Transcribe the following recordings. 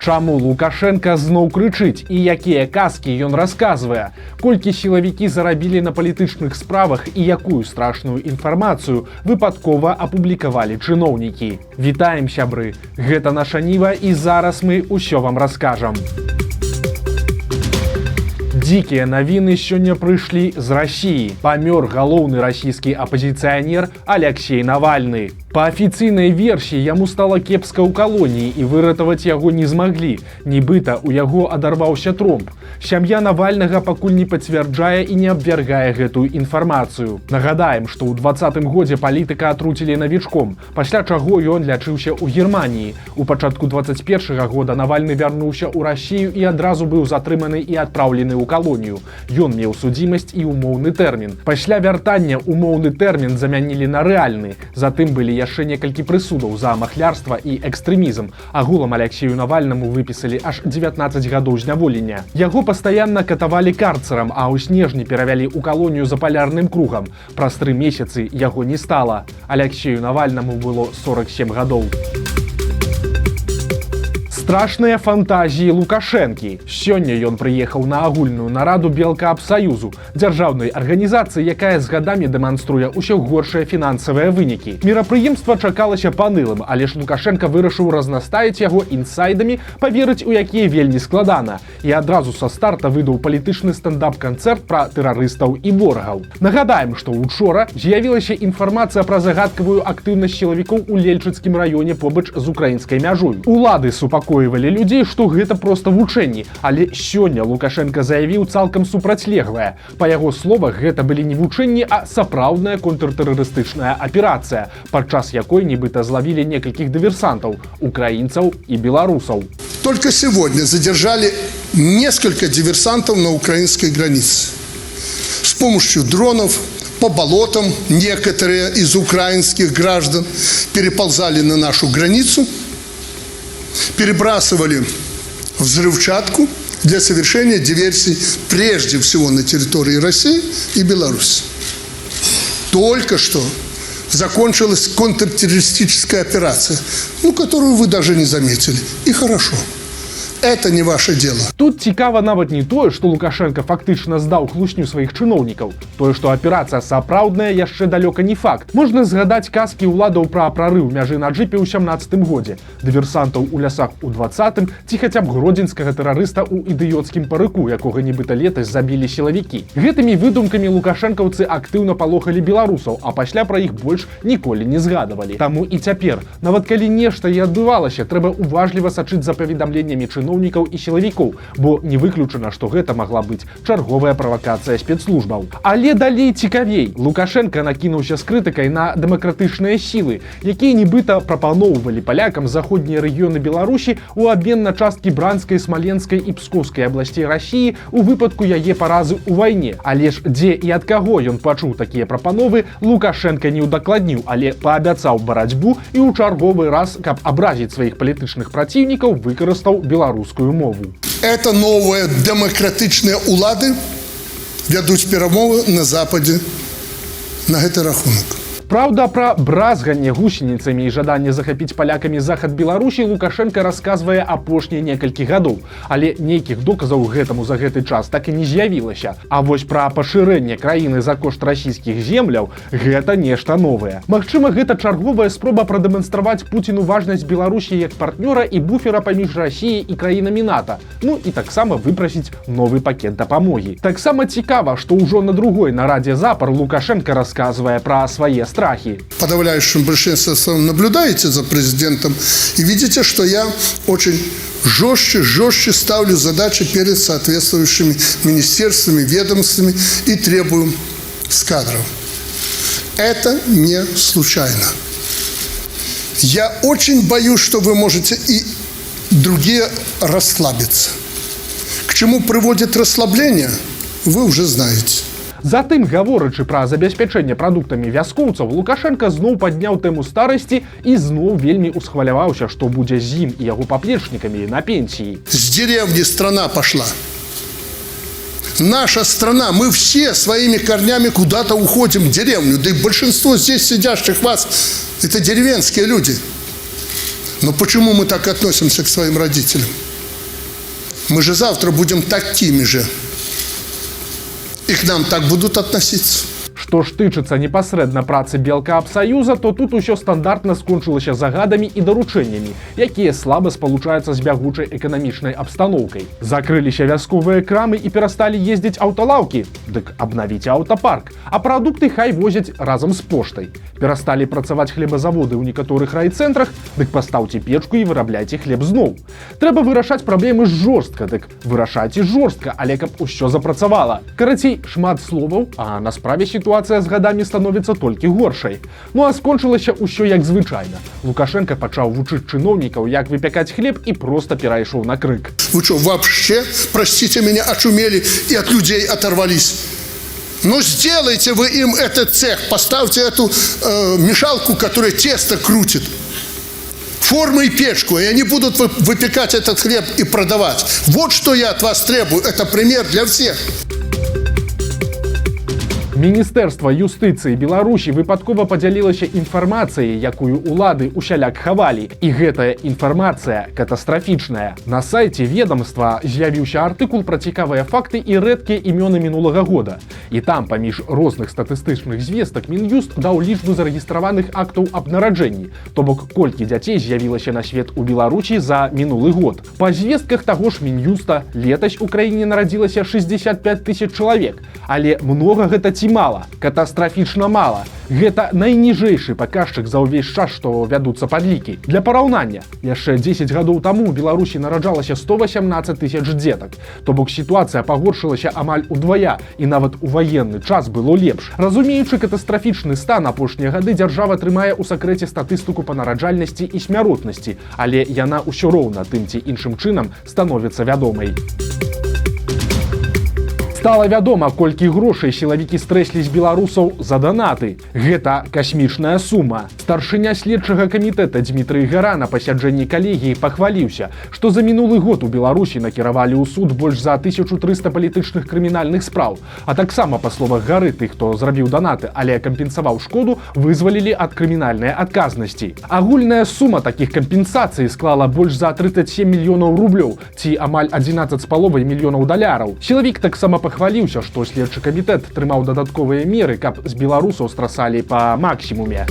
Чаму Лукашэнка зноў крычыць і якія казкі ён расказвае? Колькі сілавікі зарабілі на палітычных справах і якую страшную інфармацыю выпадкова апублікавалі чыноўнікі? Вітаем, сябры! Гэта «Наша Ніва», і зараз мы ўсё вам раскажам. Дзікія навіны сёння прыйшлі з Расіі. Памёр галоўны расійскі апазіцыянер Аляксей Навальны. Па афіцыйнай версіі, яму стала кепска ў калоніі, і выратаваць яго не змаглі. Нібыта у яго адарваўся тромб. Сям'я Навальнага пакуль не пацвярджае і не абвяргае гэтую інфармацыю. Нагадаем, што ў 20-м годзе палітыка атруцілі навічком, пасля чаго ён лячыўся ў Германіі. У пачатку 21 года Навальны вярнуўся ў Расію і адразу быў затрыманы і адпраўлены ў калонію. Ён меў судзімасць і умоўны тэрмін. Пасля вяртання умоўны тэрмін замянілі на рэальны. Затым былі яшчэ некалькі прысудаў за махлярства і экстрэмізм. Агулам Аляксею Навальнаму выпісалі аж 19 гадоў зняволення. Яго пастаянна катавалі карцерам, а ў снежні перавялі ў калонію за палярным кругам. Праз 3 месяцы яго не стала. Аляксею Навальнаму было 47 гадоў. Страшныя фантазіі Лукашэнкі. Сёння ён прыехаў на агульную нараду Белкаапсаюзу, дзяржаўнай арганізацыі, якая з гадамі дэманструе ўсё горшыя фінансавыя вынікі. Мерапрыемства чакалася панылым, але ж Лукашэнка вырашыў разнастаіць яго інсайдамі, паверыць у якія вельмі складана. І адразу са старта выдаў палітычны стендап-канцэрт пра тэрарыстаў і ворагаў. Нагадаем, што учора з'явілася інфармацыя пра загадкавую актыўнасць сілавікоў у Лельчыцкім раёне побач з украінскай мяжой. Улады супакоілі людзей, што гэта проста вучэнні, але сёння Лукашэнка заявіў цалкам супрацьлеглае. Па яго словах, гэта былі не вучэнні, а сапраўдная контртэрарыстычная аперацыя, падчас якой нібыта злавілі некалькіх дыверсантаў, украінцаў і беларусаў. Только сегодня задержали несколько диверсантов на украинской границе. С помощью дронов по болотам некоторые из украинских граждан переползали на нашу границу, перебрасывали взрывчатку для совершения диверсий прежде всего на территории России и Беларуси. Только что закончилась контртеррористическая операция, ну, которую вы даже не заметили. И хорошо. Это не ваше дело. Тут цікава нават не тое, што Лукашэнка фактычна здаў хлусню сваіх чыноўнікаў. Тое, што аперацыя сапраўдная, яшчэ далёка не факт. Можна згадаць казкі ўладаў пра прарыў мяжы на джипе ў 17-м годзе, дыверсантаў у лясах у 20-м ці хаця б гродзенскага тэрарыста ў ідыёцкім парыку, якога нібыта летась забілі сілавікі. Гэтымі выдумкамі лукашэнкаўцы актыўна палохалі беларусаў, а пасля пра іх больш ніколі не згадвалі. Таму і цяпер, нават калі нешта і адбывалася, трэба уважліва сачыць за паведамленнямі чыноўнікаў і сілавікоў, бо не выключана, што гэта магла быць чарговая правакацыя спецслужбаў. Але далей цікавей. Лукашэнка накінуўся з крытыкай на дэмакратычныя сілы, якія нібыта прапаноўвалі палякам заходнія рэгіёны Беларусі ў абмен на часткі Бранскай, Смаленскай і Пскоўскай абласцей Расіі у выпадку яе паразы ў вайне. Але ж дзе і ад каго ён пачуў такія прапановы, Лукашэнка не ўдакладніў, але паабяцаў барацьбу і ў чарговы раз, каб абразіць сваіх палітычных праціўнікаў, выкарыстаў беларускую мову. Это новые дэмакратычныя улады вядуць перамовы на Западе на гэты рахунак. Праўда, пра бразганне гусеніцамі і жаданне захапіць палякамі захад Беларусі Лукашэнка расказвае апошнія некалькі гадоў. Але нейкіх доказаў гэтаму за гэты час так і не з'явілася. А вось пра пашырэнне краіны за кошт расійскіх земляў — гэта нешта новае. Магчыма, гэта чарговая спроба прадэманстраваць Пуціну важнасць Беларусі як партнёра і буфера паміж Расіяй і краінамі НАТО. Ну і таксама выпрасіць новы пакет дапамогі. Таксама цікава, што ўжо на другой нарадзе запар Лукашэнка расказвае пра свае страхі. В подавляющем большинстве своем наблюдаете за президентом и видите, что я очень жестче, жестче ставлю задачи перед соответствующими министерствами, ведомствами и требую с кадров. Это не случайно. Я очень боюсь, что вы можете и другие расслабиться. К чему приводит расслабление, вы уже знаете. Затым, гаворачы пра забеспячэнне прадуктамі вяскоўцаў, Лукашэнка зноў падняў тэму старасці і зноў вельмі усхваляваўся, што будзе з ім і яго паплечнікамі на пенсіі. С деревни страна пошла. Наша страна, мы все своими корнями куда-то уходим в деревню. Да и большинство здесь сидящих вас – это деревенские люди. Но почему мы так относимся к своим родителям? Мы же завтра будем такими же. И к нам так будут относиться. Што ж тычыцца непасрэдна працы Белкаапсаюза, то тут усё стандартна скончылася загадамі і даручэннямі, якія слаба спалучаюцца з бягучай эканамічнай абстаноўкай. Закрыліся вясковыя крамы і перасталі ездзіць аўталаўкі. Дык абнавіце аўтапарк, а прадукты хай возяць разам з поштай. Перасталі працаваць хлебазаводы ў некаторых райцэнтрах, дык пастаўце печку і вырабляйце хлеб зноў. Трэба вырашаць праблемы жорстка, дык вырашайце жорстка, але каб усё запрацавала. Карацей, шмат словаў, а на справе сітуацыя з гадамі становіцца толькі горшай. Ну а скончылася ўсё як звычайна. Лукашэнка пачаў вучыць чыноўнікаў, як выпякаць хлеб, і проста перайшоў на крык. Вы что, вообще, простите меня, очумели и от людей оторвались? Ну, сделайте вы им этот цех, поставьте эту мешалку, которая тесто крутит, формы и печку, и они будут выпекать этот хлеб и продавать. Вот что я от вас требую. Это пример для всех. Міністэрства юстыцыі Беларусі выпадкова падзялілася інфармацыяй, якую улады усяляк хавалі. І гэтая інфармацыя катастрафічная. На сайце ведомства з'явіўся артыкул пра цікавыя факты і рэдкія імёны мінулага года. І там, паміж розных статыстычных звестак, Мін'юст даў лічбу зарэгістраваных актаў аб нараджэнні. То бок колькі дзяцей з'явілася на свет у Беларусі за мінулы год. Па звестках таго ж Мін'юста, летась у краіне нарадзілася 65 тысяч чалавек. Але многа гэта ці мала? Катастрафічна мала. Гэта найніжэйшы паказчык за ўвесь час, што вядуцца падлікі. Для параўнання, яшчэ 10 гадоў таму ў Беларусі нараджалася 118 тысяч дзетак. То бок сітуацыя пагоршылася амаль удвая, і нават у ваенны час было лепш. Разумеючы катастрафічны стан, апошнія гады дзяржава трымае ў сакрэце статыстыку па нараджальнасці і смяротнасці, але яна ўсё роўна тым ці іншым чынам становіцца вядомай. Стала вядома, колькі грошай сілавікі стрэслі з беларусаў за данаты. Гэта касмічная сума. Старшыня следчага камітэта Дмітрый Гара на пасяджэнні калегіі пахваліўся, што за мінулы год у Беларусі накіравалі ў суд больш за 1300 палітычных крымінальных спраў. А таксама, па словах Гары, тых, хто зрабіў данаты, але кампенсаваў шкоду, вызвалілі ад крымінальнай адказнасці. Агульная сума такіх кампенсацый склала больш за 37 мільёнаў рублёў ці амаль 11,5 мільёнаў даляраў. Сілавік таксама пахваліўся, што следчы камітэт трымаў дадатковыя меры, каб з беларусаў страсалі па максімуме.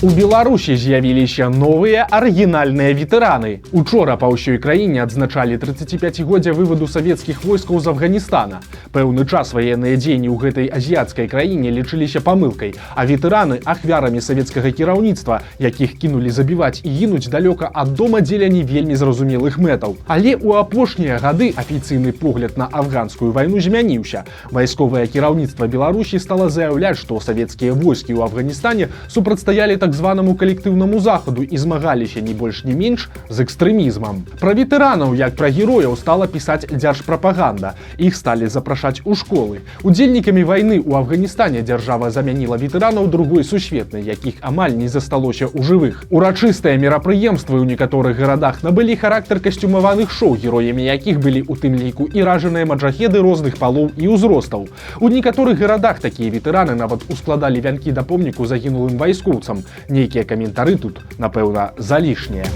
У Беларусі з'явіліся новыя арыгінальныя ветэраны. Учора па ўсёй краіне адзначалі 35годдзя вываду савецкіх войскаў з Афганістана. Пэўны час ваенныя дзеянні ў гэтай азіяцкай краіне лічыліся памылкай, а ветэраны ахвярамі савецкага кіраўніцтва, якіх кінулі забіваць і гінуць далёка ад дома дзеля не вельмі зразумелых мэтаў. Але ў апошнія гады афіцыйны погляд на афганскую вайну змяніўся. Вайсковае кіраўніцтва Беларусі стала заяўляць, што савецкія войскі ў Афганістане супрацьстаялі так званаму калектыўнаму Захаду і змагаліся ні больш ні менш з экстрэмізмам. Пра ветэранаў, як пра герояў, стала пісаць дзяржпрапаганда. Іх сталі запрашаць у школы. Удзельнікамі вайны ў Афганістане дзяржава замяніла ветэранаў Другой сусветнай, якіх амаль не засталося ў жывых. Урачыстыя мерапрыемствы ў некаторых гарадах набылі характар касцюмаваных шоу, героямі якіх былі у тым ліку і ражаныя маджахеды розных палоў і ўзростаў. У некаторых гарадах такія ветэраны нават ускладалі вянкі да помніку загінулым вайскоўцам. Нейкія каментары тут, напэўна, залішнія.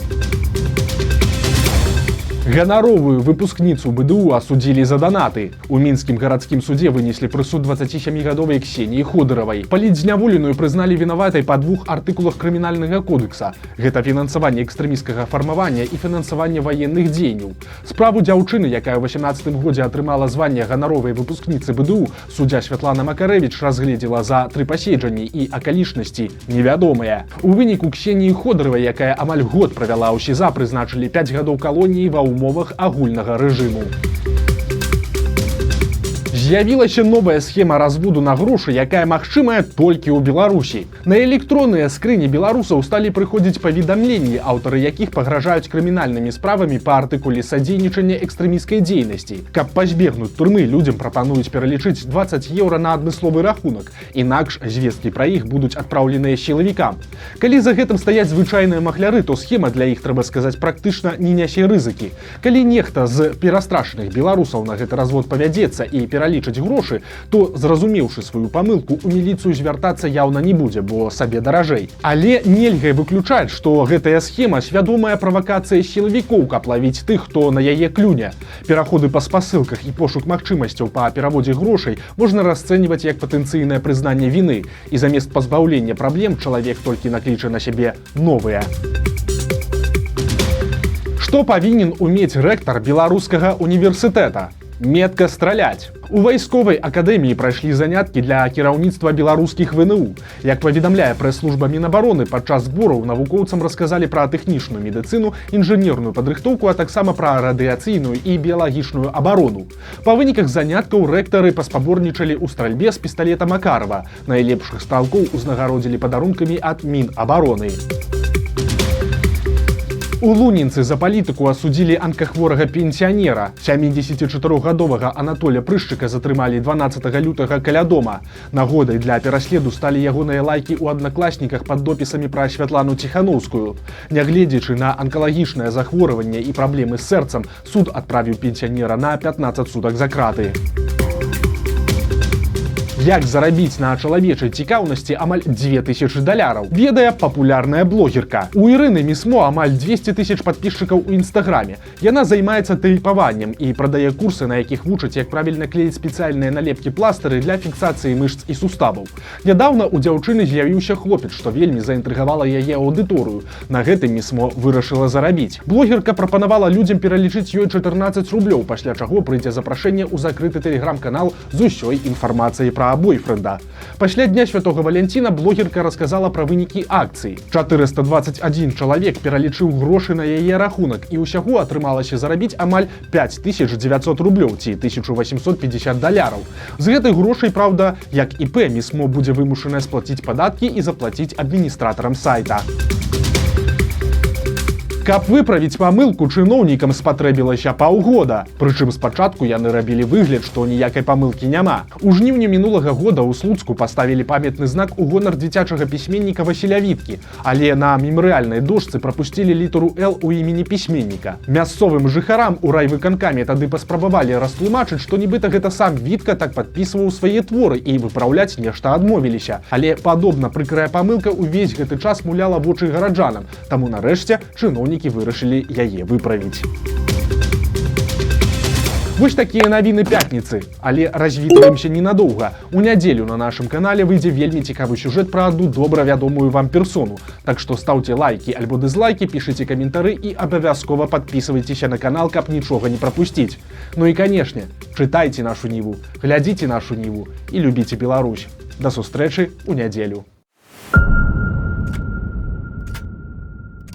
Ганаровую выпускніцу БДУ асудзілі за данаты. У Мінскім гарадскім судзе вынеслі прысуд 27гадовай Ксеніі Ходыравай. Палітзняволеную прызналі вінаватай па двух артыкулах Крымінальнага кодэкса. Гэта фінансаванне экстрэмісцкага фармавання і фінансаванне ваенных дзеянняў. Справу дзяўчыны, якая ў 18 годзе атрымала званне ганаровай выпускніцы БДУ, суддзя Святлана Макарэвіч разгледзела за тры паседжанні, і акалічнасці невядомыя. У выніку Ксеніі Ходыравай, якая амаль год правяла ў СІЗА, прызначылі 5 гадоў калоніі ва умовах агульнага рэжыму. З'явілася новая схема разводу на грошы, якая магчымая толькі ў Беларусі. На электронныя скрыні беларусаў сталі прыходзіць паведамленні, аўтары якіх пагражаюць крымінальнымі справамі па артыкуле «Садзейнічанне экстрэмісцкай дзейнасці». Каб пазбегнуць турмы, людзям прапануюць пералічыць 20 еўра на адмысловы рахунак. Інакш звесткі пра іх будуць адпраўленыя сілавікам. Калі за гэтым стаяць звычайныя махляры, то схема для іх, трэба сказаць, практычна не нясе рызыкі. Калі нехта з перастрашаных беларусаў на гэты развод павядзецца і пералічыць павялічыць грошы, то, зразумеўшы сваю памылку, у міліцыю звяртацца яўна не будзе, бо сабе даражэй. Але нельга выключаць, што гэтая схема — свядомая правакацыя сілавікоў, каб лавіць тых, хто на яе клюне. Пераходы па спасылках і пошук магчымасцяў па пераводзе грошай можна расцэньваць як патэнцыйнае прызнанне віны. І замест пазбаўлення праблем чалавек толькі накліча на сябе новыя. Што павінен умець рэктар беларускага універсітэта? Метка страляць. У вайсковай акадэміі прайшлі заняткі для кіраўніцтва беларускіх ВНУ. Як паведамляе прэс-служба Мінабароны, падчас збораў навукоўцам расказалі пра тэхнічную медыцыну, інжынерную падрыхтоўку, а таксама пра радыяцыйную і біялагічную абарону. Па выніках заняткаў рэктары паспаборнічалі ў стральбе з пісталета Макарова. Найлепшых стралкоў узнагародзілі падарункамі ад Мінабароны. У Лунінцы за палітыку асудзілі анкахворага пенсіянера. 74-гадовага Анатоля Прышчыка затрымалі 12 лютага каля дома. Нагодай для пераследу сталі ягоныя лайкі ў Аднакласніках пад допісамі пра Святлану Ціханаўскую. Нягледзячы на анкалагічнае захворванне і праблемы з сэрцам, суд адправіў пенсіянера на 15 сутак за краты. Як зарабіць на чалавечай цікаўнасці амаль 2000 даляраў, ведае папулярная блогерка. У Ірыны Місмо амаль 200 тысяч падпісчыкаў у Інстаграме. Яна займаецца тэйпаваннем і прадае курсы, на якіх вучаць, як правільна клеіць спецыяльныя налепкі пластыры для фіксацыі мышц і суставаў. Нядаўна у дзяўчыны з'явіўся хлопец, што вельмі заінтрыгавала яе аўдыторыю. На гэтым Місмо вырашыла зарабіць. Блогерка прапанавала людзям пералічыць ёй 14 рублёў, пасля чаго прыйдзе запрашэнне ў закрыты тэлеграм-канал з усёй інфармацыяй пра бойфренда. Пасля Дня святого Валянціна блогерка расказала пра вынікі акцыі. 421 чалавек пералічыў грошы на яе рахунак, і ўсяго атрымалася зарабіць амаль 5900 рублёў ці 1850 даляраў. З гэтых грошай, праўда, як ІП Місмо будзе вымушаная сплаціць падаткі і заплаціць адміністратарам сайта. Каб выправіць памылку, чыноўнікам спатрэбілася паўгода. Прычым спачатку яны рабілі выгляд, што ніякай памылкі няма. У жніўні мінулага года ў Слуцку паставілі памятны знак у гонар дзіцячага пісьменніка Васіля Віткі, але на мемарыяльнай дошцы прапусцілі літару Л у імені пісьменніка. Мясцовым жыхарам у райвыканкаме тады паспрабавалі растлумачыць, што нібыта гэта сам Вітка так падпісваў свае творы, і выпраўляць нешта адмовіліся. Але падобна прыкрая памылка ўвесь гэты час муляла вочы гараджанам, таму нарэшце чыноўнікі вырашылі яе выправіць. Вось такія навіны пятніцы, але развітваемся ненадоўга. У нядзелю на нашым канале выйдзе вельмі цікавы сюжэт пра адну добра вядомую вам персону. Так што стаўце лайкі альбо дызлайкі, пішыце каментары і абавязкова падпісвайцеся на канал, каб нічога не прапусціць. Ну і, канешне, чытайце Нашу Ніву, глядзіце Нашу Ніву і любіце Беларусь. Да сустрэчы ў нядзелю.